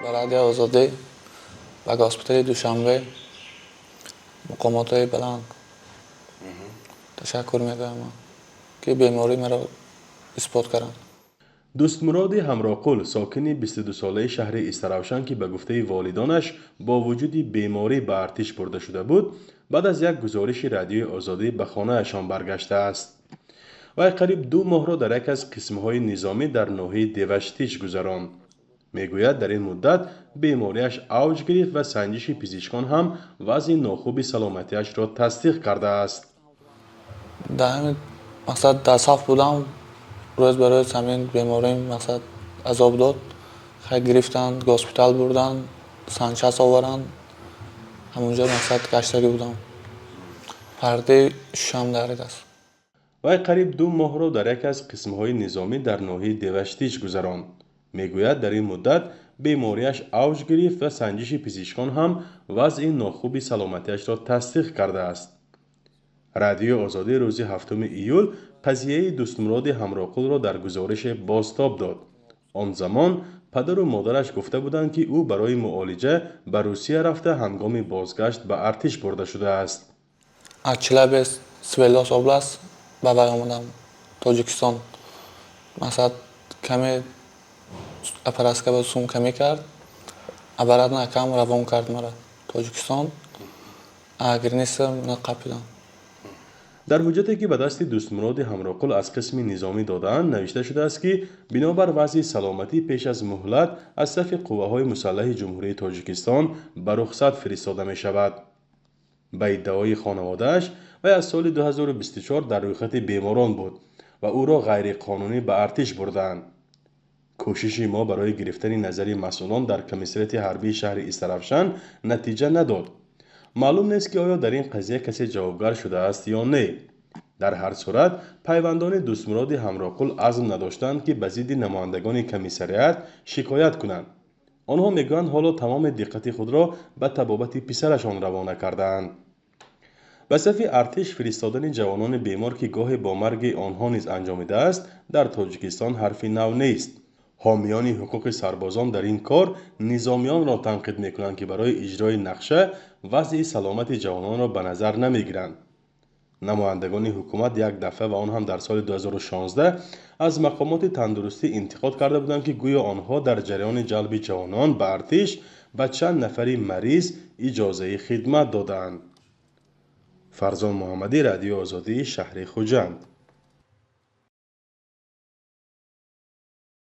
Ба Радиои Озодӣ, ба госпитали Душанбе, муқомотҳои баланд ташаккур мегӯям, ки бемории маро исбот карданд. Дӯстмуроди Ҳамроқул, сокини 22-солаи шаҳри Истаравшан, ки ба гуфтаи волидонаш бо вуҷуди беморӣ ба артиш бурда шуда буд, баъд аз як гузориши Радиои Озодӣ ба хонаашон баргаштааст. Вай қариб 2 моҳро дар яке аз қисмҳои низомӣ дар ноҳияи Деваштич гузаронд. Мегӯяд, дар ин муддат бемориаш авҷ гирифт ва санҷиши пизишкон ҳам вазъи нохуби саломатиашро тасдиқ кардааст. Дар ҳамин мақсад дар саф будам, рӯз ба рӯз ҳамин беморим мақсад азоб дод. Хай, гирифтанд, госпитал бурданд, санчасть оваранд, ҳамонҷо мақсад гаштагӣ будам. Пардаи шушам дарид аст. Вай қариб 2 моҳро дар яке аз қисмҳои низомӣ дар ноҳияи Деваштич гузаронд. Мегӯяд, дар ин муддат бемориаш авҷ гирифт ва санҷиши пизишкон ҳам вазъи нохуби саломатиашро тасдиқ кардааст. Радиои Озодӣ рӯзи 7 июл қазияи Дӯстмуроди Ҳамроқулро дар гузорише бозтоб дод. Он замон падару модараш гуфта буданд, ки ӯ барои муолиҷа ба Русия рафта, ҳангоми бозгашт ба артиш бурда шудааст. Аз Челябинск, Свердловск область ба вай омадам, Тоҷикистон. Мақсад каме операция ба сум камӣ кард, обратно акам равон кард мара Тоҷикистон. Граница қапидан. Дар ҳуҷҷате, ки ба дасти Дӯстмуроди Ҳамроқул аз қисми низомӣ додаанд, навишта шудааст, ки бинобар вазъи саломатӣ пеш аз муҳлат аз сафи қувваҳои мусаллаҳи Ҷумҳурии Тоҷикистон ба рухсат фиристода мешавад. Ба иддаои хонаводааш, вай аз соли 2024 дар рӯйхати беморон буд ва ӯро ғайриқонунӣ ба артиш бурдаанд. Кӯшиши мо барои гирифтани назари масъулон дар комиссариати ҳарбии шаҳри Истаравшан натиҷа надод. Маълум нест, ки оё дар ин қазия касе ҷавобгар шудааст ё не. Дар ҳар сурат, пайвандони Дӯстмуроди Ҳамроқул азм надоштанд, ки ба зидди намояндагони комиссариат шикоят кунанд. Онҳо мегӯянд, ҳоло тамоми диққати худро ба табобати писарашон равона кардаанд. Ба сафи артиш фиристодани ҷавонони бемор, ки гоҳе бо марги онҳо низ анҷомидааст, дар Тоҷикистон ҳарфи нав нест. Ҳомиёни ҳуқуқи сарбозон дар ин кор низомиёнро танқид мекунанд, ки барои иҷрои нақша вазъи саломати ҷавононро ба назар намегиранд. Намояндагони ҳукумат як дафъа ва он ҳам дар соли 2016 аз мақомоти тандурустӣ интиқод карда буданд, ки гӯё онҳо дар ҷараёни ҷалби ҷавонон ба артиш ба чанд нафари мариз иҷозаи хидмат додаанд. Фарзон Муҳаммадӣ, Радиои Озодӣ, шаҳри Хуҷанд.